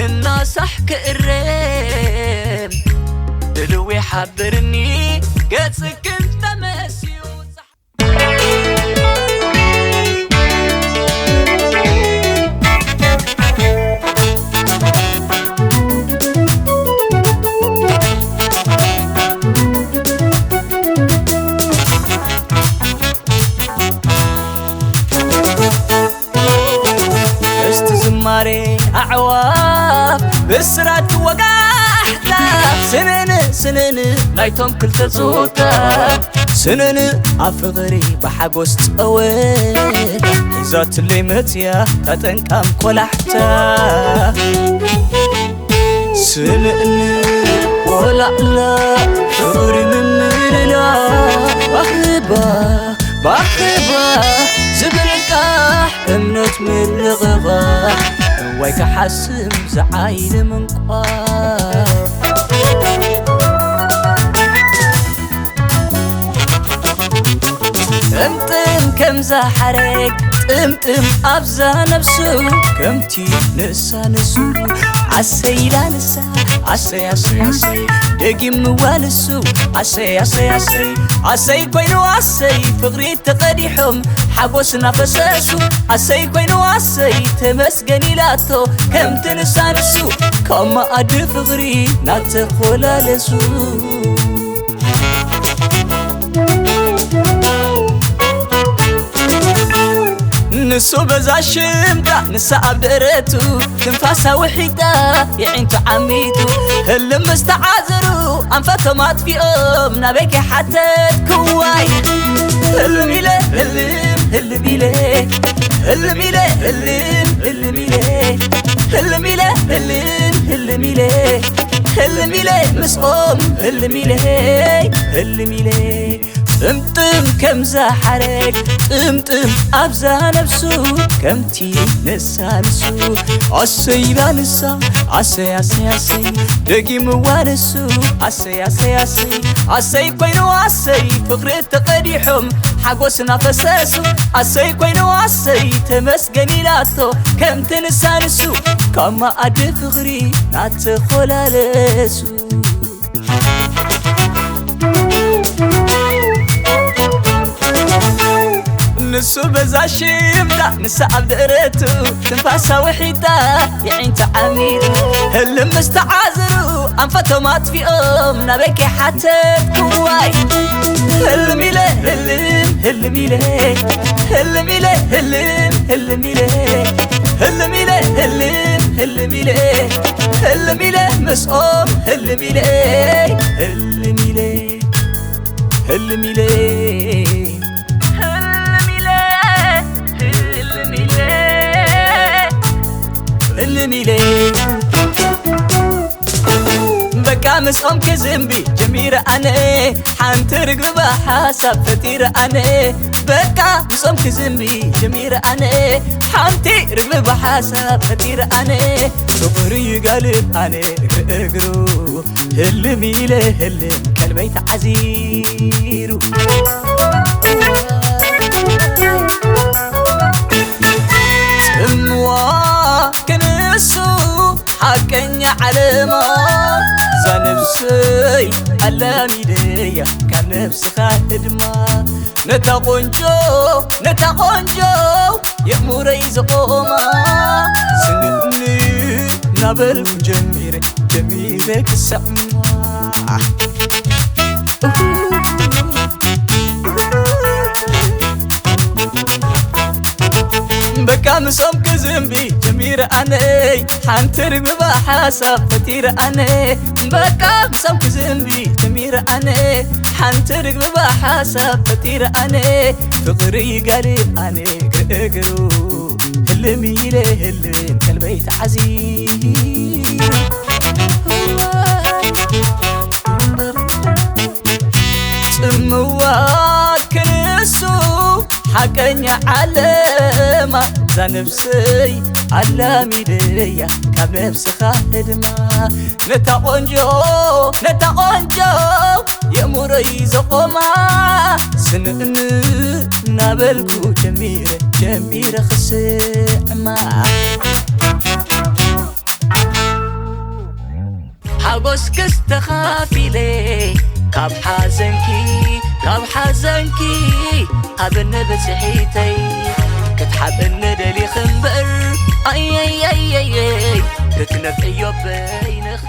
እናሳሕ ክእረም ድልው ይሓብርኒ ገጽክን ተመስዩ። እስቲ ዝማሬ ኣዕዋፍ ብስራት ወጋሕታ፣ ስንን ስንን ናይቶም ክልተ ጾታ፣ ስንን ኣብ ፍቕሪ ብሓጎስ ጸወታ፣ ሒዛትለይ መጽያ ታጠንቃም ኮላሕታ። ስምእኒ ወላዕላ ፍቕሪ ምምልላ፣ ባኽባ ባኽባ ዝብል ቃሕ እምነት ምልቕቓሕ፣ እዋይ ክሓስም ዝዓይኒ ምንቋሕ። ጥምጥም ከምዛ ሓረግ ጥምጥም ኣብዛ ነብሱ፣ ከምቲ ንሳ ንሱ ኣሰይ ኢላ ንሳ ኣሰይ ኣሰይ ኣሰይ ደጊምዋ ንሱ ኣሰይ ኣሰይ ኣሰይ ኣሰይ ኮይኑ ኣሰይ ፍቕሪ ተቐዲሖም ሓጎስና ፈሰሱ ኣሰይ ኮይኑ ኣሰይ ተመስገን ኢላቶ ከምቲ ንሳ ንሱ ካብ መኣዲ ፍቕሪ ናተኾላለሱ። ንሱ በዛ ሽምጣ ንሳ ኣብ ደረቱ ትንፋሳ ውሒጣ የዒንቱ ዓሚቱ ህልም ምስ ተዓዘሩ ኣንፈቶም ኣጥፊኦም ናበይ ከይሓተት ክዋይ ህልም ኢለ ህልም ህልም ኢለ ህልም ኢለ ህልም ህልም ኢለ ህልም ኢለ ህልም ህልም ኢለ ህልም ኢለ ምስኦም ህልም ኢለ ህልም ኢለ ጥምጥም ከምዛ ሓረግ ጥምጥም ኣብዛ ነብሱ ከምቲ ንሳ ንሱ ኣሰይ ኢላ ንሳ ኣሰይ ኣሰይ ኣሰይ ደጊምዋ ንሱ ኣሰይ ኣሰይ ኣሰይ ኣሰይ ኮይኑ ኣሰይ ፍቕሪ ተቐዲሖም ሓጎስና ፈሰሱ ኣሰይ ኮይኑ ኣሰይ ተመስገን ኢላቶ ከምቲ ንሳ ንሱ ካብ መኣዲ ፍቕሪ ናተኾላለሱ ንሱ በዛ ሽምጣ ንሳ ኣብ ደረቱ ትንፋሳ ውሒጣ የዒንታ ዓሚሩ ህልም ምስ ተዓዘሩ ኣንፈቶም ኣጥፊኦም ናበይ ከይሓተት ክዋይ ህልም ኢለ ህልም ህልም ኢለ ህልም ኢለ ህልም ህልም ኢለ ህልም ኢለ ህልም ህልም ኢለ ህልም ኢለ ምስኦም ህልም ኢለ ህልም ኢለ ህልም ኢለ ህልም ኢለ ህልም ኢለ ህልም ኢለ በቃ ምስኦም ክዝንቢ ጀሚረ ኣነ ሓንቲ ርግቢ ብሓሳብ ፈጢረ ኣነ በቃ ምስኦም ክዝንቢ ጀሚረ ኣነ ሓንቲ ርግቢ ብሓሳብ ፈጢረ ኣነ ፍቕሪ ይጋልብ ኣነ እግሪ እግሩ ህልም ኢለ ህልም ቀልበይ ተዓዚሩ ጽምዋ ክንሱ ሓቀኛ ዓለማ ዛነብሰይ ኣላሚደያ ካብ ነብስኻ ህድማ ነታ ቆንጆ ነታ ቆንጆ የእሙረይ ዝቆማ ስንእኒ ናበልኩ ጀሚረ ጀሚረ ክሰዕማ በቃ ምሶም ክዝንቢ ጀሚረ ኣነይ ሓንቲ ርግባ ሓሳብ ፈጢረ ኣነ በቃ ምሶም ክዝንቢ ጀሚረ ኣነ ሓንቲ ርግባ ሓሳብ ፈጢረ ኣነ ፍቕሪ ይጋልብ ኣነ ግእግሩ ህልም ኢለ ህልም ቀልበይ ተዓዚቡ ጽምዋ ክንሱ ሓቀኛ ዓለማ ዛ ነብሰይ ኣላሚደያ ካብ ነብስኻ ህድማ ነታ ቆንጆ ነታ ቆንጆ የእሙረይ ዘቆማ ስንእን እናበልኩ ጀሚረ ጀሚረ ክስዕማ ጎስክስ ተኻፊለ ካብ ሓዘንኪ ካብ ሓዘንኪ ሃብኒ ብፅሒተይ ክትሓብእኒ ደሊኽ እምበር ኣየየየየይ ክትነፍዕዮ በይንኺ